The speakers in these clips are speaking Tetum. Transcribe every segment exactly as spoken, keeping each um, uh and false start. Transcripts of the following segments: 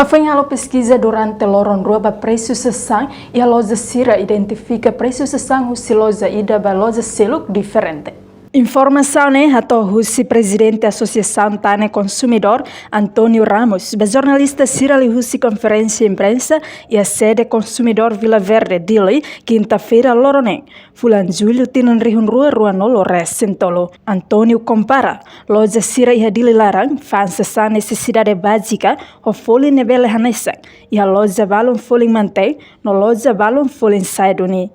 Foin halo peskiza durante loron rua ba presu sasán, iha loja sira identifika presu sasán husi loja ida ba loja seluk diferente. Informasaun ne'e hato'o husi Prezidente Asosiasaun Tane Konsumidór, António Ramos, ba jornalista sira liuhusi konferénsia imprensa iha sede Konsumidór Vila Verde, Dili, kinta-feira loron neen, fulan Jullu tinan rihun rua rua-nulu resin tolu. António kompara loja sira iha Dili laran fa'an sasán nesesidade bázika ho folin ne'ebé hanesan iha loja balun folin mantein no loja balun folin sa'e duni.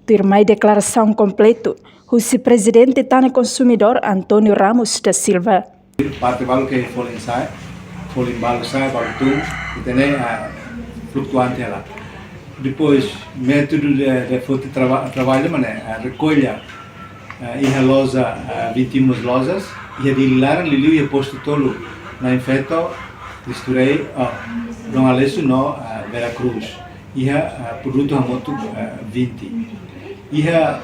Tuirmai deklarasaun kompletu husi Prezidente Tane Konsumidór, António Ramos da Silva. Parte balu ke folin sa'e, folin balu sa'e, balu tun, ita-nia, ah, flutuante la. Depois, métodu de, de foti traba-, traballu, maneira, ah, rekolla, ah, iha loja, ah, vinte e uma lojas, iha Dili laran, liuliu iha postu tolu, Na'in Feto, Cristo Rei, oh, Dom Aleixo no, ah, Vera Cruz. Iha, ah, produtu hamutuk, ah, vinte. Iha,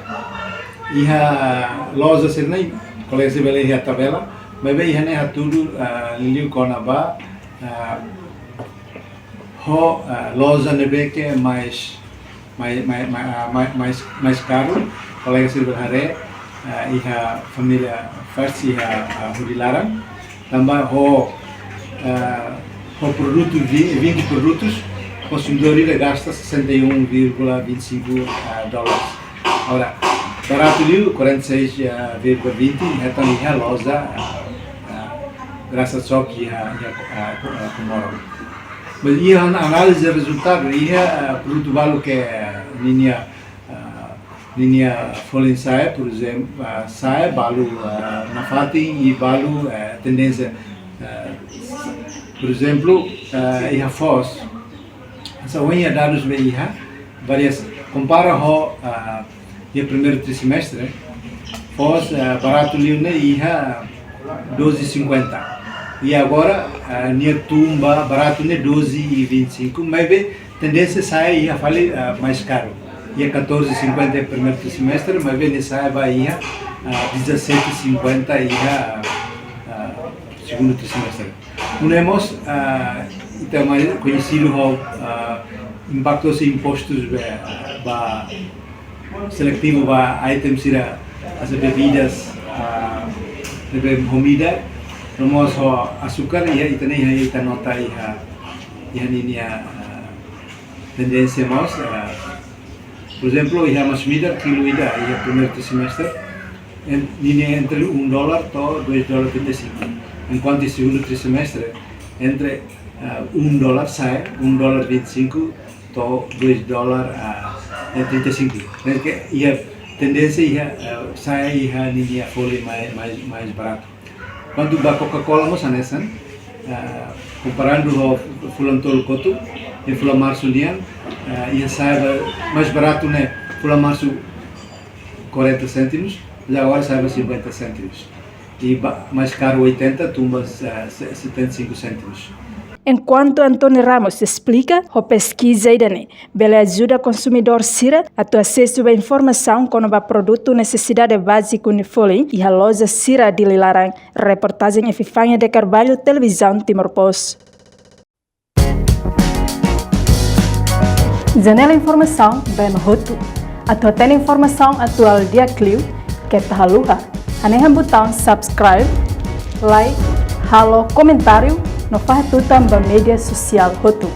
iha loja sira-ne'e, kolega sira bele haree iha tabela, maibé iha ne'e hatudu, ah, liuliu kona-ba, ah, ho, ah, loja ne'ebé ke mais, mais, mais, mais, ah, mais, mais, mais karu, kolega sira bele haree, ah, iha família First iha, ah, Hudi laran. Tanba ho, eh, ho produtu vi-, vinte produtus, konsumidór ida gasta sessenta e um vírgula vinte e cinco, eh, dólares. Agora, baratu liu, quarenta e seis vírgula vinte, hetan iha loja, eh, eh, Graça Shop iha, iha, eh, Comoro. Mas iha an-, análize rezultadu, iha, eh, produtu balu ke, eh, ninia, ah, ninia folin sa'e, por ezemplu, ah, sa'e balu, ah, nafatin i balu, eh, tendénsia, eh, por ezemplu, eh, iha foos. Hanesan ohin iha dadus be iha, variasaun, kompara ho, ah, iha primeiru trimestre, foos, eh, baratu liu ne'e iha doze e cinquenta. I agora, eh, nia tun ba baratu ne'e doze e vinte e cinco, maibé tendénsia sa'e iha fali, ah, mais karu. Iha catorze e cinquenta iha primeiru trimestre, maibé nia sa'e ba iha, ah, dezassete e cinquenta iha, ah, segundu trimestre. Nune'e mós, ah, ita mai koñesidu ho, ah, impaktu husi impostus be, ba seletivu ba item sira hanesan bebidas, ah, ne'ebé ho meda, no mós ho asukar, iha ita-nia, iha ita nota iha, iha ninia, ah, tendénsia mós, ah, por ezemplu, iha masin-midar kilu ida, iha primeiru trimestre, en-, ninia entre um dólar to'o dois dólar trinta e cinco. Enkuantu iha segundu trimestre, entre, ah, um dólar sa'e, um dólar vinte e cinco to'o dois dólar, ah, eh, trinta e cinco. Ne'e ke iha tendénsia iha, ah, sa'e iha ninia folin mai-, mai-, mais baratu. Kuandu ba Coca-Cola mós hanesan, ah, komparadu ho fulan tolu kotuk, iha fulan Marsu nian, ah, iha sa'e ba, mais baratu ne'e fulan Marsu quarenta cêntimos, já agora sa'e ba cinquenta cêntimos. I ba, mais karu oitenta, tun ba, ah, se-, setenta e cinco cêntimos. Enkuantu António Ramos esplika, ho peskiza ida-ne'e bele ajuda konsumidór sira atu asesu ba informasaun kona-ba produtu nesesidade báziku nia folin iha loja sira Dili laran. Reportajen Epifania de Carvalho, Televizaun Timor Post. Janela informasaun ba ema hotu. Atu hatene informasaun atuál di'ak liu, keta haluha hanehan butaun subscribe, like, halo komentáriu no fahe tutan ba média sosiál hotu.